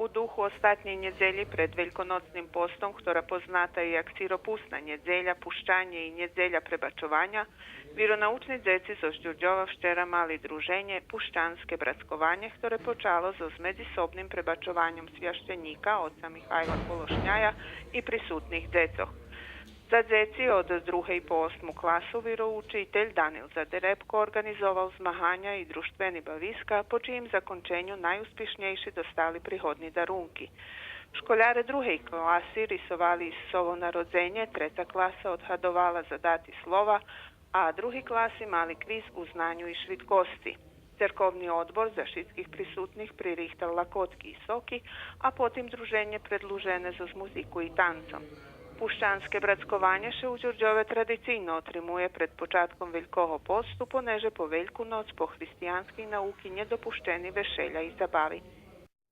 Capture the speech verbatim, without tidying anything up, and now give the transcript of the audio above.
У духу остатнєй нєдзелї пред Вельконоцним постом, хтора позната и як Сиропусна нєдзеля, Пущанє и Нєдзеля пребачованя, виронаучни дзеци зоз Дюрдьова вчера мали друженє Пущанске братскованє, хторе почало зоз медзисобним пребачованьом священїка, оца Михайла Колошняя, и присутних дзецох. За дзеци од другей по осму класу вироучитель Данил Задеребко орґанизовал змаганя и дружтвени бависка, по чиїм законченю найуспишнєйши достали пригодни дарунки. Школяре другей класи рисовали слово народзенє, трета класа одгадовала задати слова, а други класи мали квиз у знаню и швидкосци. Церковни одбор за шицких присутних пририхтал лакотки и соки, а потим друженє предлужене зоз музику и танцом. Пущанске братскованє ше у Дюрдьове традицийно отримує пред початком Велького посту, понеже по Вельку ноц по християнскей науки нє допущени вешеля и забави.